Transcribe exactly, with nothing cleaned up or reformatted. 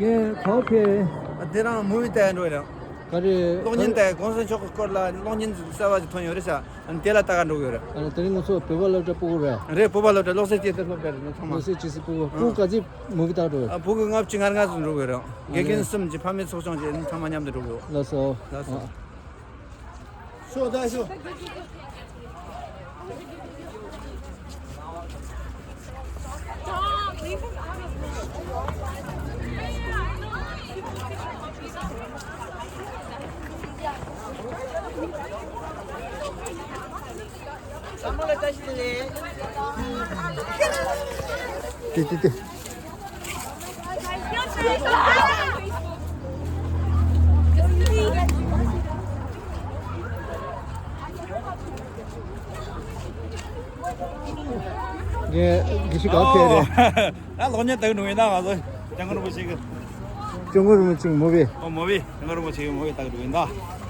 ངས་ག་པར་ཕེབས། ཨ། དེ་རིང་མུ་བི་ལྟ་ཡ་འགྲོ་ཡ་རེད། ག་རེ། གློག་བརྙན་ལྟ་ཡ། གོང་ས་མཆོག་གི་སྐོར་ལ་གློག་བརྙན་གསར་པ་ཞིག་ཐོན་ཡོད་རེད་ཤག་ཨ་ནི་དེ་ལ་ལྟ་ག་འགྲོ་གི་ཡོད་རེད། ཨ་ནི་དེ་རིང་ང་ཚོ་བོད་པ་སློབ་གྲྭ་སྤུ་གུ་རེད། རེད། བོད་པ་སློབ་གྲྭ། བློ་གསལ་སྐྱེས་སའི་སློབ་གྲྭ་རེད། ནི་ཚང་མ། བློ་གསལ་སྐྱེས་སའི་སྤུ་གུ། ཨ། སྤུ་གུ་ག་ཚོད་མུ་བི་ལྟ་འགྲོ་ཡོད། ཨ། སྤུ་གུ་ལྔ་བཅུ་ང་ལྔ་ཙམ་འགྲོ་གི་ཡོད་རེད། དགེ་རྒན་གསུམ་གྱི་ཕ་མའི་ཚོགས་ཆུང་བྱས་ནི་ཚང་མ་མཉམ་དུ་འགྲོ་གི་ཡོད། ལགས་སོ། ལགས་སོ། ཨ། ཤོག་ད་ཤོག་ཏི་ཏི་ཏི། ངས་དགེ་བཤེས་ག་པར་ཕེབས་རེད། ཨོ། ད་གློག་བརྙན་ལྟ་གི་འགྲོ་ཡིན་ད། ང་ཚོ་སྐྱབས་མགོན་རིན་པོ་ཆེ་གི། སྐྱབས་མགོན་རིན་པོ་ཆེ་གི་མུ་བི། ཨོ། མུ་བི། སྐྱབས་མགོན་རིན་པོ་ཆེ་གི་མུ་བི་ལྟ་གི་འགྲོ་ཡིན་ད།